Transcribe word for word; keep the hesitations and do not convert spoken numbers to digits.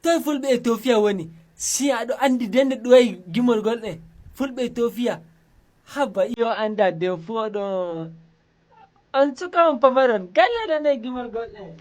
Toy fulɓe Ethiopia woni? Si aɗo anndi denne ɗuway gimorgol ɗen. Fulɓe Ethiopia. Haba iyo annda de foɗo. On suka on pamaron. Galle ɗon e gimorgol ɗen.